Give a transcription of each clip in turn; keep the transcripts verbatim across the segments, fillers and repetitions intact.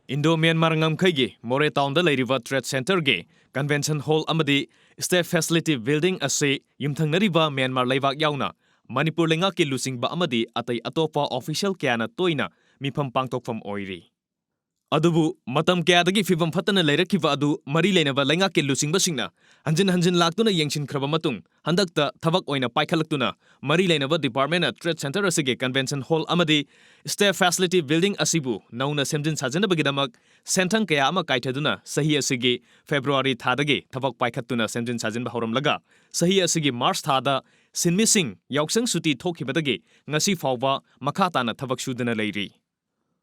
Indo Myanmar ꯉꯝꯈꯩꯒꯤ ꯃꯣꯔꯦ ꯇꯥꯎꯟꯗ ꯂꯩꯔꯤꯕ trade ꯁꯦꯟꯇꯔꯒꯤ ꯀꯟꯚꯦꯟꯁꯟ ꯍꯣꯜ ꯑꯃꯗꯤ ꯁ꯭ꯇꯦꯠ ꯐꯦꯁꯤꯂꯤꯇꯤ ꯕꯤꯜꯗꯤꯡ ꯑꯁꯤ ꯌꯨꯝꯊꯪꯅꯔꯤꯕ ꯃ꯭ꯌꯥꯟꯃꯥꯔ ꯂꯩꯕꯥꯛ ꯌꯥꯎꯅ ꯃꯅꯤꯄꯨꯔ ꯂꯩꯉꯥꯛꯀꯤ ꯂꯨꯆꯤꯡꯕ ꯑꯃꯗꯤ ꯑꯇꯩ ꯑꯇꯣꯞꯄ ꯑꯣꯐꯤꯁꯤꯌꯦꯜ ꯀꯌꯥꯅ ꯇꯣꯏꯅ ꯃꯤꯐꯝ ꯄꯥꯡꯊꯣꯛꯐꯝ ꯑꯣꯏꯔꯤ꯫ ꯑꯗꯨꯕꯨ ꯃꯇꯝ ꯀꯌꯥꯗꯒꯤ ꯐꯤꯕꯝ ꯐꯠꯇꯅ ꯂꯩꯔꯛꯈꯤꯕ ꯑꯗꯨ ꯃꯔꯤ ꯂꯩꯅꯕ ꯂꯩꯉꯥꯛꯀꯤ ꯂꯨꯆꯤꯡꯕꯁꯤꯡꯅ ꯍꯟꯖꯤꯟ ꯍꯟꯖꯤꯟ ꯂꯥꯛꯇꯨꯅ ꯌꯦꯡꯁꯤꯟꯈ꯭ꯔꯕ ꯃꯇꯨꯡ, ꯍꯟꯗꯛꯇ ꯊꯕꯛ ꯑꯣꯏꯅ ꯄꯥꯏꯈꯠꯂꯛꯇꯨꯅ ꯃꯔꯤ ꯂꯩꯅꯕ ꯗꯤꯄꯥꯔꯠꯃꯦꯟꯅ ꯇ꯭ꯔꯦꯗ ꯁꯦꯟꯇꯔ ꯑꯁꯤꯒꯤ ꯀꯟꯚꯦꯟꯁꯟ ꯍꯣꯜ ꯑꯃꯗꯤ ꯁ꯭ꯇꯦꯠ ꯐꯦꯁꯤꯂꯤꯇꯤ ꯕꯤꯜꯗꯤꯡ ꯑꯁꯤꯕꯨ ꯅꯧꯅ ꯁꯦꯝꯖꯤꯟ ꯁꯥꯖꯤꯟꯅꯕꯒꯤꯗꯃꯛ ꯁꯦꯟꯊꯪ ꯀꯌꯥ ꯑꯃ ꯀꯥꯏꯊꯗꯨꯅ ꯆꯍꯤ ꯑꯁꯤꯒꯤ ꯐꯦꯕ꯭ꯔꯨꯋꯥꯔꯤ ꯊꯥꯗꯒꯤ ꯊꯕꯛ ꯄꯥꯏꯈꯠꯇꯨꯅ ꯁꯦꯝꯖꯤꯟ ꯁꯥꯖꯤꯟꯕ ꯍꯧꯔꯝꯂꯒ, ꯆꯍꯤ ꯑꯁꯤꯒꯤ ꯃꯥꯔꯆ ꯊꯥꯗ ꯁꯤꯟꯃꯤꯁꯤꯡ ꯌꯥꯎꯁꯪ ꯁꯨꯇꯤ ꯊꯣꯛꯈꯤꯕꯗꯒꯤ ꯉꯁꯤ ꯐꯥꯎꯕ ꯃꯈꯥ ꯇꯥꯅ ꯊꯕꯛ ꯁꯨꯗꯨꯅ ꯂꯩꯔꯤ꯫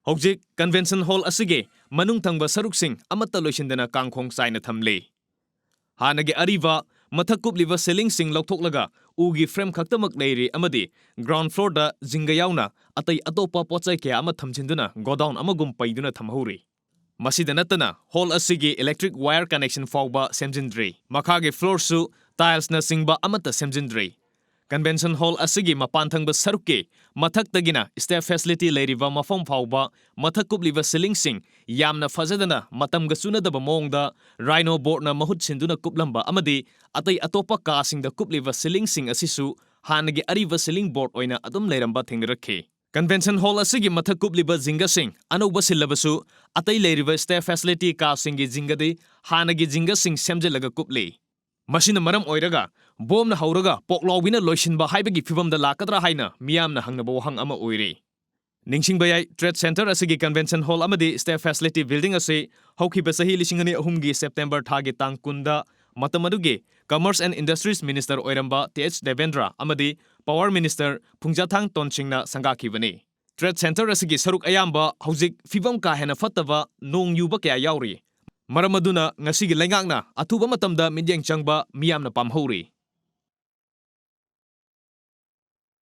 ꯍꯧꯖꯤꯛ ꯀꯟꯚꯦꯟꯁꯟ ꯍꯣꯜ ꯑꯁꯤꯒꯤ ꯃꯅꯨꯡ ꯊꯪꯕ ꯁꯔꯨꯛꯁꯤꯡ ꯑꯃꯠꯇ ꯂꯣꯏꯁꯤꯟꯗꯅ ꯀꯥꯡꯈꯣꯡ ꯆꯥꯏꯅ ꯊꯝꯂꯤ꯫ ꯍꯥꯟꯅꯒꯤ ꯑꯔꯤꯕ ꯃꯊꯛ ꯀꯨꯞꯂꯤꯕ ꯁꯤꯂꯤꯡꯁꯤꯡ ꯂꯧꯊꯣꯛꯂꯒ ꯎꯒꯤ ꯐ꯭ꯔꯦꯝ ꯈꯛꯇꯃꯛ ꯂꯩꯔꯤ ꯑꯃꯗꯤ ꯒ꯭ꯔꯥꯎꯟ ꯐ꯭ꯂꯣꯔꯗ ꯖꯤꯡꯒ ꯌꯥꯎꯅ ꯑꯇꯩ ꯑꯇꯣꯞꯄ ꯄꯣꯠꯆꯩ ꯀꯌꯥ ꯑꯃ ꯊꯝꯖꯤꯟꯗꯨꯅ ꯒꯣꯗꯥꯎꯟ ꯑꯃꯒꯨꯝ ꯄꯩꯗꯨꯅ ꯊꯝꯍꯧꯔꯤ꯫ ꯃꯁꯤꯗ ꯅꯠꯇꯅ ꯍꯣꯜ ꯑꯁꯤꯒꯤ ꯏꯂꯦꯛꯇ꯭ꯔꯤꯛ ꯋꯥꯌꯔ ꯀꯅꯦꯛꯁꯟ ꯐꯥꯎꯕ ꯁꯦꯝꯖꯤꯟꯗ꯭ꯔꯤ꯫ ꯃꯈꯥꯒꯤ ꯐ꯭ꯂꯣꯔꯁꯨ ꯇꯥꯏꯜꯁꯅꯆꯤꯡꯕ ꯑꯃꯠꯇ ꯁꯦꯝꯖꯤꯟꯗ꯭ꯔꯤ꯫ ꯀꯟꯚꯦꯟꯁꯟ ꯍꯣꯜ ꯑꯁꯤꯒꯤ ꯃꯄꯥꯟ ꯊꯪꯕ ꯁꯔꯨꯛꯀꯤ ꯃꯊꯛꯇꯒꯤꯅ ꯁ꯭ꯇꯦꯠ ꯐꯦꯁꯤꯂꯤꯇꯤ ꯂꯩꯔꯤꯕ ꯃꯐꯝ ꯐꯥꯎꯕ ꯃꯊꯛ ꯀꯨꯞꯂꯤꯕ ꯁꯤꯂꯤꯡꯁꯤꯡ ꯌꯥꯝꯅ ꯐꯖꯗꯅ ꯃꯇꯝꯒ ꯆꯨꯅꯗꯕ ꯃꯑꯣꯡꯗ ꯔꯥꯏꯅꯣ ꯕꯣꯔꯗꯅ ꯃꯍꯨꯠ ꯁꯤꯟꯗꯨꯅ ꯀꯨꯞꯂꯝꯕ ꯑꯃꯗꯤ ꯑꯇꯩ ꯑꯇꯣꯞꯄ ꯀꯥꯁꯤꯡꯗ ꯀꯨꯞꯂꯤꯕ ꯁꯤꯂꯤꯡꯁꯤꯡ ꯑꯁꯤꯁꯨ ꯍꯥꯟꯅꯒꯤ ꯑꯔꯤꯕ ꯁꯤꯂꯤꯡ ꯕꯣꯔꯗ ꯑꯣꯏꯅ ꯑꯗꯨꯝ ꯂꯩꯔꯝꯕ ꯊꯦꯡꯅꯔꯛꯈꯤ꯫ ꯀꯟꯚꯦꯟꯁꯟ ꯍꯣꯜ ꯑꯁꯤꯒꯤ ꯃꯊꯛ ꯀꯨꯞꯂꯤꯕ ꯖꯤꯡꯒꯁꯤꯡ ꯑꯅꯧꯕ ꯁꯤꯜꯂꯕꯁꯨ, ꯑꯇꯩ ꯂꯩꯔꯤꯕ ꯁ꯭ꯇꯦꯠ ꯐꯦꯁꯤꯂꯤꯇꯤ ꯀꯥꯁꯤꯡꯒꯤ ꯖꯤꯡꯒꯗꯤ ꯍꯥꯟꯅꯒꯤ ꯖꯤꯡꯒꯁꯤꯡ ꯁꯦꯝꯖꯤꯜꯂꯒ ꯀꯨꯞꯂꯤ꯫ ꯃꯁꯤꯅ ꯃꯔꯝ ꯑꯣꯏꯔꯒ ꯕꯣꯝꯅ ꯍꯧꯔꯒ ꯄꯣꯛꯂꯥꯎꯕꯤꯅ ꯂꯣꯏꯁꯤꯟꯕ ꯍꯥꯏꯕꯒꯤ ꯐꯤꯚꯝꯗ ꯂꯥꯛꯀꯗ꯭ꯔꯥ ꯍꯥꯏꯅ ꯃꯤꯌꯥꯝꯅ ꯍꯪꯅꯕ ꯋꯥꯍꯪ ꯑꯃ ꯑꯣꯏꯔꯤ꯫ ꯅꯤꯡꯁꯤꯡꯕ ꯌꯥꯏ, ꯇ꯭ꯔꯦꯗ ꯁꯦꯟꯇꯔ ꯑꯁꯤꯒꯤ ꯀꯟꯚꯦꯟꯁꯟ ꯍꯣꯜ ꯑꯃꯗꯤ ꯁ꯭ꯇꯦꯠ ꯐꯦꯁꯤꯂꯤꯇꯤ ꯕꯤꯜꯗꯤꯡ ꯑꯁꯤ ꯍꯧꯈꯤꯕ ꯆꯍꯤ ꯂꯤꯁꯤꯡ ꯑꯅꯤ ꯑꯍꯨꯝꯒꯤ ꯁꯦꯞꯇꯦꯝꯕꯔ ꯊꯥꯒꯤ ꯇꯥꯡ ꯀꯨꯟꯗ ꯃꯇꯝ ꯑꯗꯨꯒꯤ ꯀꯃꯔꯁ ꯑꯦꯟ ꯏꯟꯗꯁꯇ꯭ꯔꯤꯁ ꯃꯤꯅꯤꯁꯇꯔ ꯑꯣꯏꯔꯝꯕ ꯇꯤ ꯑꯩꯆ ꯗꯦꯕꯦꯟꯗ꯭ꯔ ꯑꯃꯗꯤ ꯄꯥꯋꯔ ꯃꯤꯅꯤꯁꯇꯔ ꯐꯨꯡꯖꯥꯊꯥꯡ ꯇꯣꯟꯁꯤꯡꯅ ꯁꯪꯒꯥꯈꯤꯕꯅꯤ꯫ ꯇ꯭ꯔꯦꯗ ꯁꯦꯟꯇꯔ ꯑꯁꯤꯒꯤ ꯁꯔꯨꯛ ꯑꯌꯥꯝꯕ ꯍꯧꯖꯤꯛ ꯐꯤꯕꯝ ꯀꯥ ꯍꯦꯟꯅ ꯐꯠꯇꯕ, ꯅꯣꯡ ꯌꯨꯕ ꯀꯌꯥ ꯌꯥꯎꯔꯤ꯫ ꯃꯔꯝ ꯑꯗꯨꯅ ꯉꯁꯤꯒꯤ ꯂꯩꯉꯥꯛꯅ ꯑꯊꯨꯕ ꯃꯇꯝꯗ ꯃꯤꯠꯌꯦꯡ ꯆꯪꯕ ꯃꯤꯌꯥꯝꯅ ꯄꯥꯝꯍꯧꯔꯤ꯫